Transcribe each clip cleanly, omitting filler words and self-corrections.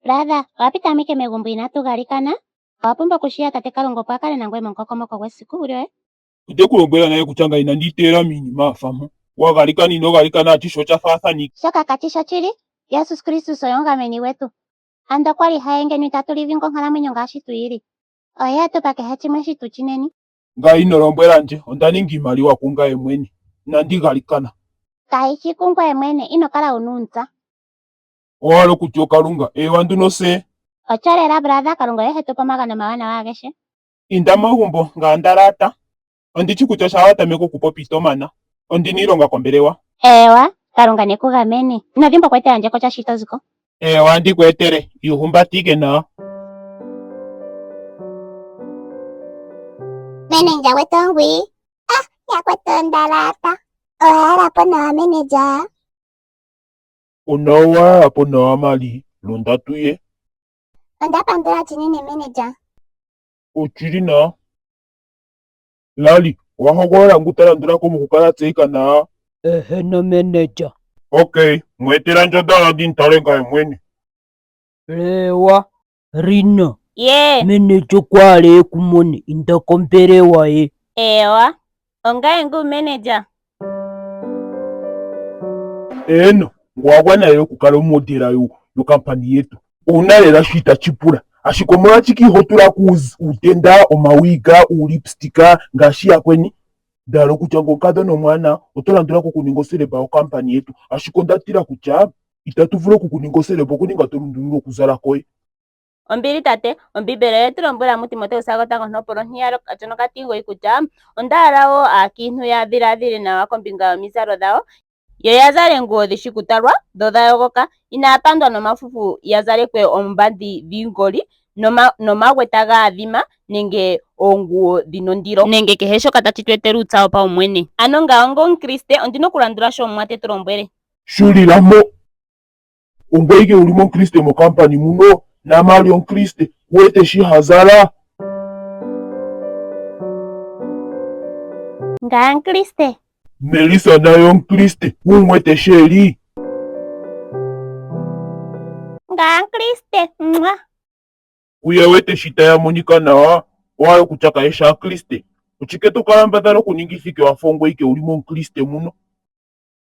Brother, owa pita mo ike megumbo inatu galikana? Owa pumbwa okushiya tate Kalunga opo a kale nangoye momukokomoko gwesiku lyoye. Onde ku lombwela nale kutya ngaye inandi iteyela miinima ya fa mpo. Wa galikana ino galikana ashihe osha faathana ike. Shoka kashi shi oshili. Jesus Kristus oye omugameni gwetu. Ando okwa li haye ngeno itatu livinga onkalamwenyo ngaashi tu yi li. Oye e tu pa kehe shimwe shi tu shineni. Ngaye ino lombwela ndje, onda ninga iimaliwa kungaye mwene. Inandi galikana. Kayi shi kungoye mwene, ino kala wu na uuntsa. Owa hala okutya oKalunga? Eewa nduno see. Otyo lela brother, Kalunga oye he tu pe omagano omawanawa agehe. Inda megumbo, ngaye onda laata. Ondi shi kutya shaa wa tameke okupopya ito mana. Ondi na iilonga kombelewa. Eewa, Kalunga ne ku gamene. Ino dhimbwa okweetela ndje ko sha sho to zi ko. Eewa, andi ku etele. Ihumbata ike nawa. Menendja gwetu ongwii. Ah, yakwetu onda laata. Owa yala po nawa menendja. Onawa wa yala po nawa Mali, londa tu ye. Onda pandula chinene menendja. Ochili nawa. Lali, owa hogolola ngu ta landula ko mokukala a tseyika nawa? Eheno manager. Okay, mu etela ndje ondaala ndi mu tale ngaye mwene. Lewa, Rina. Ye. Manager okwa hala e ku mone, inda kombelewa ye. Eewa, ongaye ngu manager. Eeno, ngu owa gwana lela okukala omodela yokampani yetu. Owu na lela shi tachi pula. Ashike omolwashike iho tula ko uutenda, omawiga, uulipstika ngaashi yakweni? Nda hala okutya ngo omukadhona omwaanawa, oto landula ko okuninga oseleba yokampani yetu. Ashike onda tila kutya itatu vulu oku ku ninga oseleba okuninga to lundulula okuzala koye. Ombili tate, Ombiimbeli oye tu lombwela muTimoteus gotango ontopolwa ontiyali okatya nokatimugoyi kutya onda hala wo aakiintu ya dhiladhile nawa kombinga yomizalo dhawo, yo ya zale oonguwo dhi shi kutalwa dho dha yogoka, inaa pandwa nomafufu ya zalekwe oombandi dhiingoli nomagwe taga adhima nenge oonguwo dhi na ondilo nenge kehe shoka tashi tu etele uutsa wopaumwene. Ano ngawo onga Omukriste ondi na okulandula sho Omuwa te tu lombwele. Shulila mo. Ongoye ike wuli momukriste mokampani muno, naMary omukriste, ku wete shi ha zala? Ngaye omukriste. Melissa naye omukriste, ku mu wete shi e li? Ngaye omukriste. Mwah. Ku ye wete shi taya monika nawa, owa hala okutya kaye shi aakriste? Ochike to kalambadhala okuningitha ike wa fa ongoye ike wuli momukriste muno?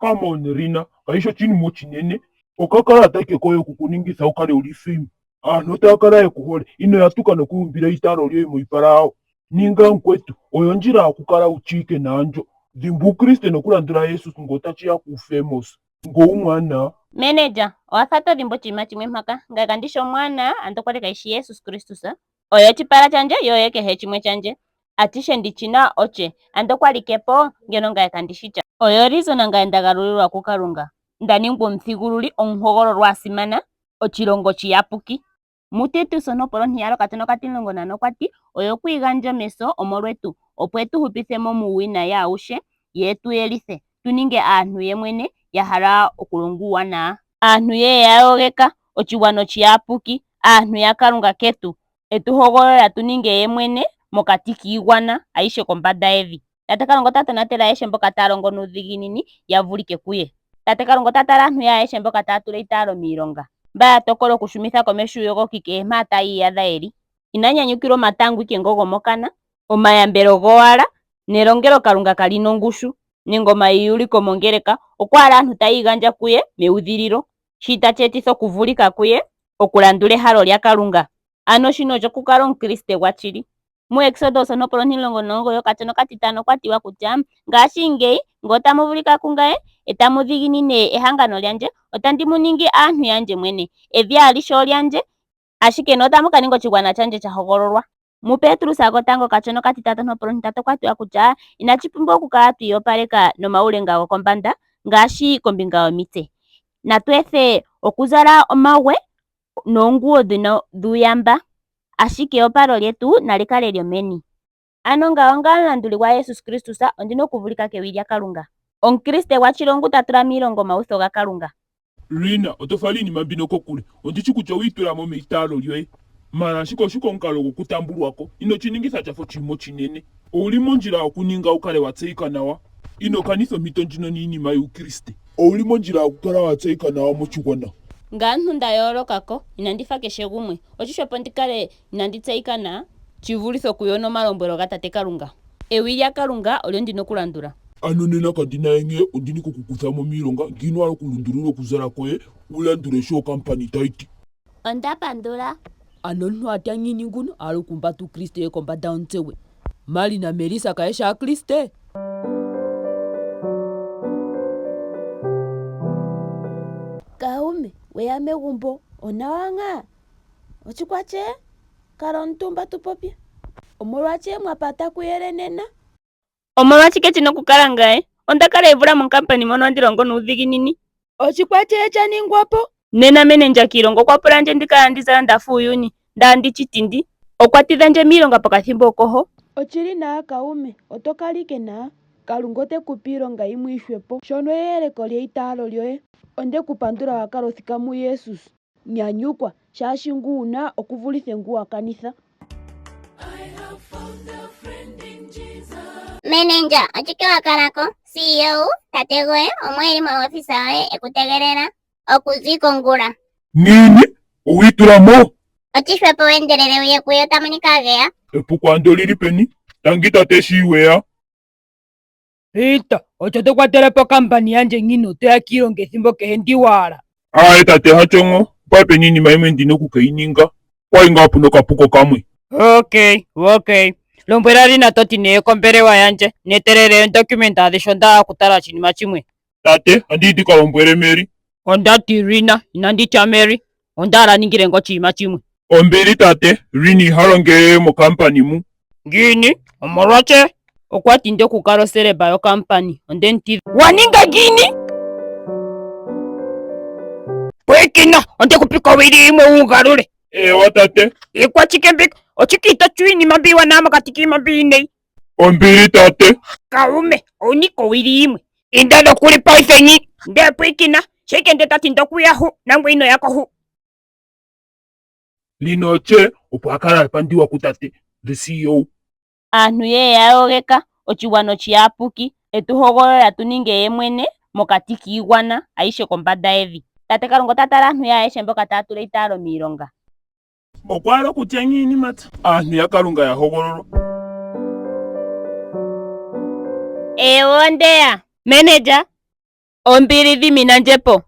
Come on Rina, kayishi oshinima oshinene. Okakalata ike koye oku ku ningitha wu kale wuli fame. Aantu otaya kala ye ku hole. Ino ya tuka noku umbila eitaalo lyoye moipala yawo. Ninga mukwetu, oyo ondjila yokukala wu tshiike naandjo. Dhimbwa uukriste nokulandula Jesus ngele otashi ya kuufamous. Ngoye omwaanawa. Manager, owa fa to dhimbwa oshinima shimwe mpaka. Ngaye kandi shi omwaanaa, ando okwali kayi shi Jesus Kristus. Oye ochipala chandje, ye oye kehe chimwe chandje. Achishe ndi china oche. Ando okwali ke po, ngeno ngaye kandi shi cha. Oyo reason ngaye nda galulilwa ku Kalunga, nda ningwa omuthigululi omuhogololwa a simana, ochilongo ochiyapuki. Mu Titus ontopolwa ontiyali okatona okatimulongo nane okwa ti, Oye okwi igandja meso omolwetu, opo e tu hupithe mo muuwinayi aushe, ye e tu yelithe, tu ninge aantu ye mwene, ya hala okulonga uuwanawa. Aantu ye ya yogeka, oshigwana oshiyapuki, aantu yaKalunga ketu, e tu hogolola tu ninge ye mwene mokati kiigwana ayihe kombanda yevi. Tate Kalunga ota tonatele ayehe mboka taa longo nuudhiginini ya vulike kuye. Tate Kalunga ota tala aantu ye ayehe mboka taa tula eitaalo miilonga, mba ya tokola okushumitha komeho uuyogoki kehe mpa taa iyadha ye li. Ina nyanyukilwa omatango ike ngo gomokana, omayambelo gowala nelongelokalunga kali na ongushu nenge omaiyuliko mongeleka. Okwa hala aantu tayi igandja kuye meudhililo, shi tashi etitha okuvulika kuye, okulandula ehalo lyaKalunga. Ano shino osho okukala Omukriste gwashili. MuEksodus ontopolwa 19 okatsono okatitano okwa tiwa kutya, Ngashingeyi, ngele otamu vulika kungaye e tamu dhiginine ehangano lyandje, otandi mu ningi aantu yandje mwene. Evi alihe olyandje, ashike ne otamu ka ninga oshigwana shandje sha hogololwa. MuPetrus gotango okatsono okatitatu ontopolwa ontitatu okwa tiwa kutya inashi pumbiwa okukala twi iyopaleka nomaulenga gokombanda ngaashi kombinga yomitse. Natu ethe okuzala omagwe noonguwo dhuuyamba, ashike eopalo lyetu nali kale lyomeni. Ano ngaye onga omulanduli gwaJesus Kristus ondi na okuvulika kewi lyaKalunga. Omukriste gwashili ongu ta tula miilonga omautho gaKalunga. Rina, oto fala iinima mbino kokule. Ondi shi kutya owi itula mo meitaalo lyoye. Mara ashike oshike omukalo gokutambulwa ko? Ino shi ningitha sha fa oshinima oshinene. Owu li mondjila yokuninga wu kale wa tseyika nawa. Ino kanitha ompito ndjino niinima yuukriste. Owu li mondjila yokukala wa tseyika nawa moshigwana. Ngaantu nda yooloka ko, inandi fa keshe gumwe. Oshihwepo ndi kale inandi tseyika na, shi vulithe okuyona omalombwelo gaTate Kalunga. Ewi lyaKalunga olyo ndi na okulandula. Ano nena kandi na enge, ondi na oku ku kutha mo miilonga, ngiini wa hala okulundulula okuzala koye wu landule sho okampani tayi ti? Onda pandula. Ano omuntu a tya ngiini nguno a hala okuhumbata uukriste we kombanda yomutse gwe? Mari naMelisa kaye shi Aakriste? Kaume, we ya megumbo, onawa ngaa? Ochikwatye? Kala omutumba tu popye. Omolwashike mwa pata kuyele nena? Omolwashike shi na okukala ngaye? Onda kala eevula monkampani mono handi longo nuudhiginini. Oshikwatye sha ningwa po? Nena menendja kiilonga okwa pula ndje ndi kale handi zala nda fa uuyuni, nda andi shi tindi. Okwa tidha ndje miilonga pokathimbo okoho. Ochili naa kaume, oto kala ike naa. Kalunga ote ku pe iilonga yimwe iihwepo. Shono eyeleko lyeitaalo lyoye. Onde ku pandula wa kala othika muJesus. Nyanyukwa, shaashi ngu wu na oku vulithe ngu wa kanitha. Menendja, ochike wa kala ko? CEO, tate goye, omo e li moofisa yoye e ku tegelela. Okuzi kongula. Ngiini? Owi itula mo? Ochihwepo wu endelele wu ye kuye, ota monika a geya. Epuko ando oli li peni? Tangi tate shi we ya. Peter, ocho to kwatele po okampani yandje ngiini oto ya kiilonga ethimbo kehe ndi wala. Aaye tate hachongo, opwa peni iinima yimwe ndi na oku ke yi ninga. Opwa li ngaa pu na okapuko kamwe. Okay, okay. Lombwela Lina to ti neye kombelewa yandje, netelele eendokumende adhishe onda hala okutala oshinima shimwe. Tate, andi yi ndi ka lombwele Mary. Onda ti Lina, inandi tya Mary. Onda hala ningile ngo oshinima shimwe. Ombili tate, Lina iha longele mokampani mu. Ngiini? Omolwashike? Okwa tindi okukala oseleba yokampani. Onde mu tidha. Wa ninga ngiini? Pwiikina, onde ku pika owili yimwe wu galule. Eewa tate. Iikwashike mbika? Oshike ito tsu iinima mbi iiwanawa mokati kiinima mbi iineyi? Ombili tate. Kaume, owu na owili yimwe. Inda nokuli paife nyi. Nde pwiikina, sho ike nde tati ndokuya hu, nangwe ino ya ko hu. Lino otye opo a kala a pandiwa kutate, the CEO. Aantu ye ya yogeka, oshigwana oshiyapuki, e tu hogolola tu ninge ye mwene mokati kiigwana ayihe kombanda yevi. Tate Kalunga ota tala aantu ye ayehe mboka taa tula eitaalo miilonga. Okwa hala okutya ngiini Marta? Aantu yaKalunga ya hogololwa. Eewa ondeya. Manager, ombili dhimina ndje po.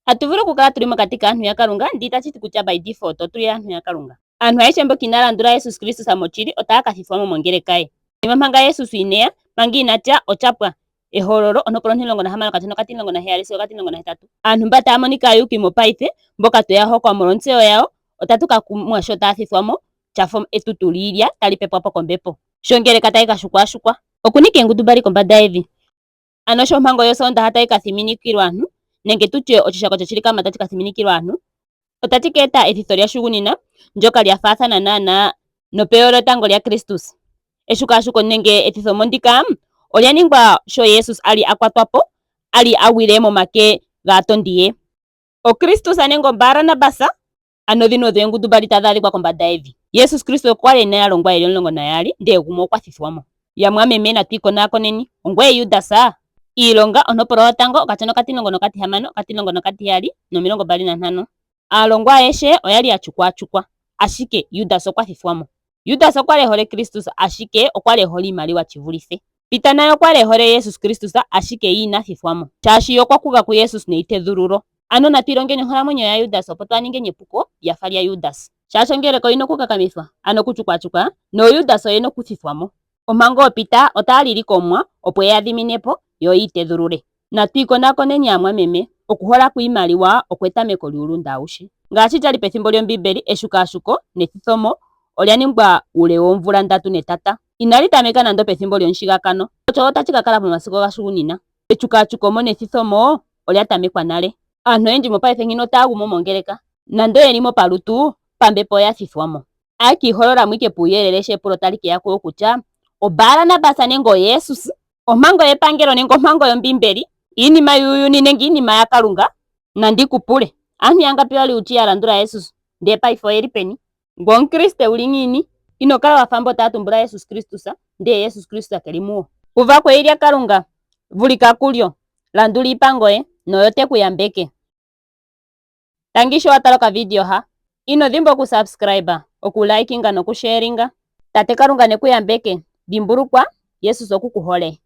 Atu vulu okukala tuli mokati kaantu yaKalunga ndele itashi ti kutya by default otuli aantu yaKalunga. Aantu ayehe mboka inaa landula Jesus Kristus moshili otaya ka thithwa mo mongeleka ye. Konima manga Jesus ineya, manga ina tya osha pwa. Ehololo, ontopolwa ontimulongo nahamano okatya okatimulongo naheyali sigo okatimulongo nahetatu. Aantu mba taya monika aayuuki mopaife, mboka tweya hokwa molwontseyo yawo, otatu ka kumwa sho taya thithwa mo, sha fa etutu lyiilya tali pepwa po kombepo. Sho ongeleka tayi ka shukwaashukwa. Okuna ike oongundu mbali kombanda yevi. Ano sho ompango yOsoondaha tayi ka thiminikilwa aantu, nenge tu tye oshishako shoshilikama tashi ka thiminikilwa aantu, otashi ka eta ethitho lyashugunina, ndyoka lya faathana naanaa nopeyo lyotango lyaKristus. Eshukaashuko nenge ethithomo ndika olya ningwa sho Jesus a li a kwatwa po, a li a gwile momake gaatondi ye. OKristus nenge oBarnabas? Ano dhino odho oongundu mbali tadhi adhikwa kombanda yevi. Jesus Kristus okwa li e na aalongwa ye li 12, ndele gumwe okwa thithwa mo. Yamwameme, natu ikonaakoneni. Ongoye Judas? Iilonga, ontopolwa yotango, okatya okatimulongo nokatihamano, okatimulongo nokatiheyali nomilongo mbali nantano. Aalongwa ayehe oya li ya tyukwatyukwa, ashike Judas okwa thithwa mo. Judas okwa li e hole Kristus, ashike okwa li e hole iimaliwa shi vulithe. Peter naye okwa li e hole Jesus Kristus, ashike ye ina thithwa mo, shaashi ye okwa kuga kuJesus neitedhululo. Ano natu ilongeni onkalamwenyo yaJudas opo twaa ningeni epuko lya fa lyaJudas. Shaashi ongeleka oyi na okukakamithwa, ano okutyukwatyukwa, nooJudas oye na okuthithwa mo. Ompango ooPeter otaya lili kOmuwa opo e ya dhimine po, yo yi itedhulule. Natu ikonakoneni aamwameme, okuhola kwiimaliwa okwo etameko lyuulunde awuhe. Ngaashi lya li pethimbo lyOmbiimbeli, eshukaashuko nethithomo olya ningwa uule woomvula ndatu netata. Inali tameka nando pethimbo lyomushigakano. Osho wo tashi ka kala pomasiku gashugunina. Echukachukomo nethithomo olya tamekwa nale. Aantu oyendji mopaife ngino otaya gu mo mongeleka. Nando ye li mo palutu, pambepo oya thithwa mo. Otaye ki iholola mo ike puuyelele sho epulo tali ke ya kuyo kutya, OBarnabas nenge oJesus? Ompango yepangelo nenge ompango yOmbiimbeli? Iinima yuuyuni nenge iinima yaKalunga? Nandi ku pule, aantu yangapi wa li wu shi ya landula Jesus, ndele paife oye li peni? Ngoye omukriste wu li ngiini? Ino kala wa fa mbo taa tumbula Jesus Kristus, ndele Jesus Kristus ke li muwo. Uva ko ewi lyaKalunga. Vulika kulyo, landula iipango ye, noye ote ku yambeke. Tangi sho wa tala okavidio ha. Ino dhimbwa oku subscribe, oku likinga noku sharinga. Tate Kalunga ne ku yambeke. Dhimbulukwa, Jesus oku ku hole.